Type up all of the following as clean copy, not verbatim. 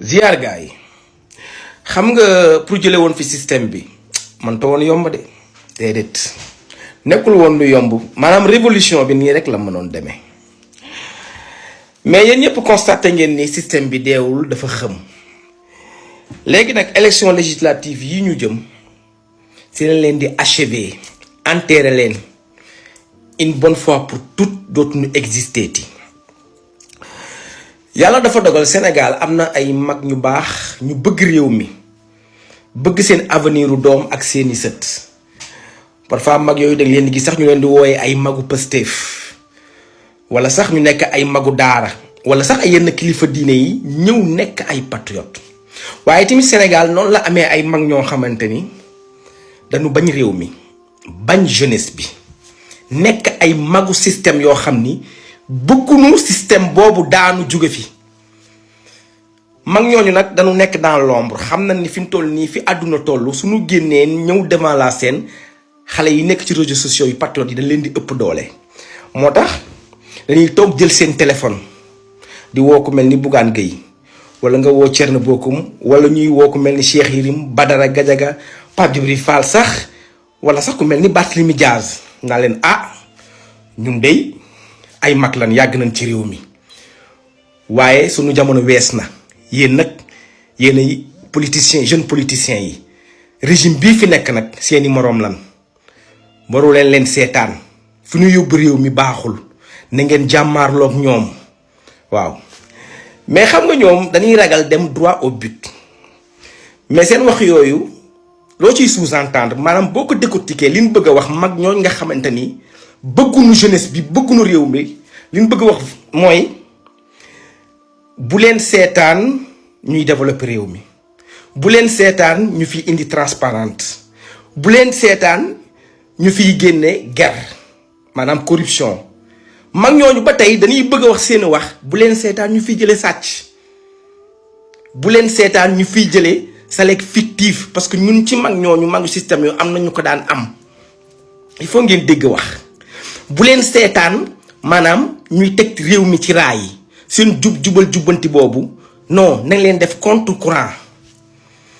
ziar gaay xam nga pour jële woon fi système bi man ta woon yomb de déedéet nekkul woon lu yomb maanaam révolution bi nii rek la mënoon demee mais yéen ñëpp constaté ngeen ni système bi deewul dafa xëm léegi nag élection législative yi ñu jëm si lañ leen di achever enterrer leen une bonne fois pour toutes dootuñu exister ti yàlla dafa dogal Sénégal am na ay mag ñu baax ñu bëgg réew mi bëgg seen avenir u doom ak seeni sët parfois mag yooyu da leen di gis sax ñu leen di wooyee ay magu Pastef wala sax ñu nekk ay magu daara wala sax ay yenn kilifa diine yi ñëw nekk ay patriote waaye tamit Sénégal noonu la amee ay mag ñoo xamante ni dañu bañ réew mi bañ jeunesse bi nekk ay magu système yoo xam ni bëggunu système boobu daanu jóge fi mag ñooñu nag dañu nekk dans l'ombre xam na ni fi mu toll nii fi àdduna toll suñu génnee ñëw devant la scène xale yi nekk ci réseaux sociaux yi patriotes yi dañ leen di ëpp doole moo tax dañuy toog jël seen téléphone di woo ku mel ni Bougane Gueye wala nga woo Thierno Bocoum wala ñuy woo ku mel ni Cheikh Yérim Badara Gadiaga Pape Djibril Fall sax wala sax ku mel ni Barthélémy Dias naa leen ñun dey ay mag lan yàgg nañ ci réew mi waaye sunu jamono wees na yéen nag yéen ay politiciens jeunes politiciens yi régime bii fi nekk nag seeni moroom lan waru leen seetaan fu ñu yóbbu réew mi baaxul na ngeen jàmmaarloog ñoom waaw mais xam nga ñoom dañuy ragal dem droit au but mais seen wax yooyu loo ciy sous-entendre maanaam boo ko décortiquer li ñu bëgg a wax mag ñooñ nga xamante ni bëggunu jeunesse bi bëggunu réew mi li ñu bëgg a wax mooy bu leen seetaan ñuy développer réew mi bu leen seetaan ñu fi indi transparente bu leen seetaan ñu fiy génne guerre maanaam corruption mag ñooñu ba tey dañuy bëgg a wax seeni wax bu leen seetaan ñu fiy jëlee sàcc bu leen seetaan ñu fiy jëlee salaire fictif parce que ñun ci mag ñooñu magu système yu am na ñu ko daan am il faut ngeen dégg wax bu leen seetaan maanaam ñuy teg réew mi ci raay yi seen jubal jubbanti boobu non nañ leen def compte courant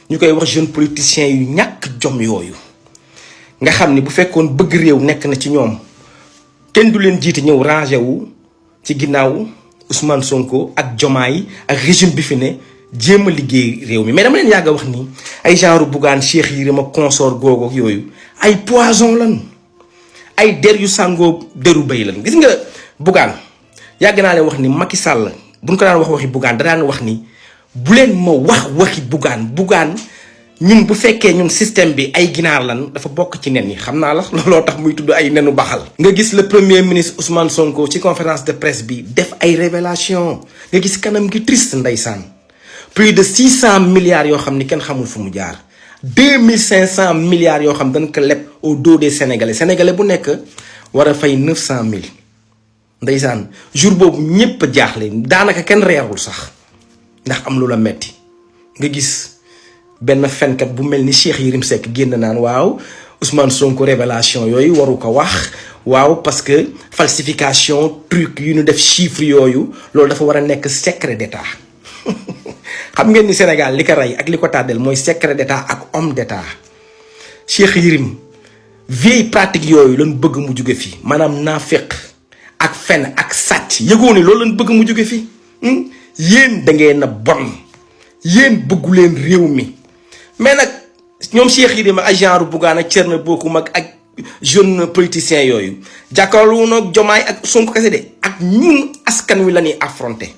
ñu koy wax jeune politicien yu ñàkk jom yooyu nga xam ni bu fekkoon bëgg réew nekk na ci ñoom kenn du leen jiite ñëw rangé wu ci ginnaaw Ousmane Sonko ak Diomaye ak régime bi fi ne jéem a liggéey réew mi mais dama leen yàgg a wax ni ay genre Bougane Cheikh Yérim ak consort googu ak yooyu ay poison lan ay der yu sàngoo deru bay lan gis nga Bougane yàgg naa leen wax ni Macky Sall buñ ko daan wax waxi Bougane da daan wax ni bu leen ma wax waxi Bougane ñun bu fekkee ñun système bi ay ginaar lan dafa bokk ci nen yi xam naa la looloo tax muy tudd ay nenu baxal nga gis le premier ministre Ousmane Sonko ci conférence de presse bi def ay révélation nga gis kanam gi triste ndeysaan plus de 600 milliards yoo xam ni kenn xamul fu mu jaar 2500 milliards yoo xam dañ ko leb au dos des sénégalais bu nekk war a fay 900000 ndeysaan jour boobu ñépp a jaaxle daanaka kenn reerul sax ndax am lu la metti nga gis benn fenkat bu mel ni Cheikh Yérim Seck génn naan waaw Ousmane Sonko révélation yooyu waru ko wax waaw parce que falsification truc yu ñu def chiffre yooyu loolu dafa war a nekk secret d'état xam ngeen ni Sénégal li ko rey ak li ko tàddeel mooy secret d'état ak homme d'état Cheikh Yérim vieille pratique yooyu lañ bëgg mu jóge fi maanaam naafeq ak fen ak sàcc yëgoo ni loolu lañ bëgg mu jóge fi yéen da ngeen a bon yéen bëggu leen réew mi mais nag ñoom Cheikh Yérim ak genre Bougane ak Thierno Bocoum ak jeune politicien yooyu jàkkaarloo nag Diomaye ak Sonko kese de ak ñun askan wi la ñuy affronter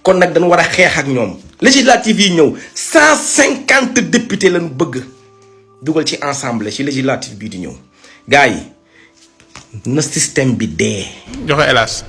kon nag dañu war a xeex ak ñoom législative yi ñëw 150 députés lañu bëgg dugal ci ensemble ci législative bii di ñëw gars yi na système bi dee. joxe hélas.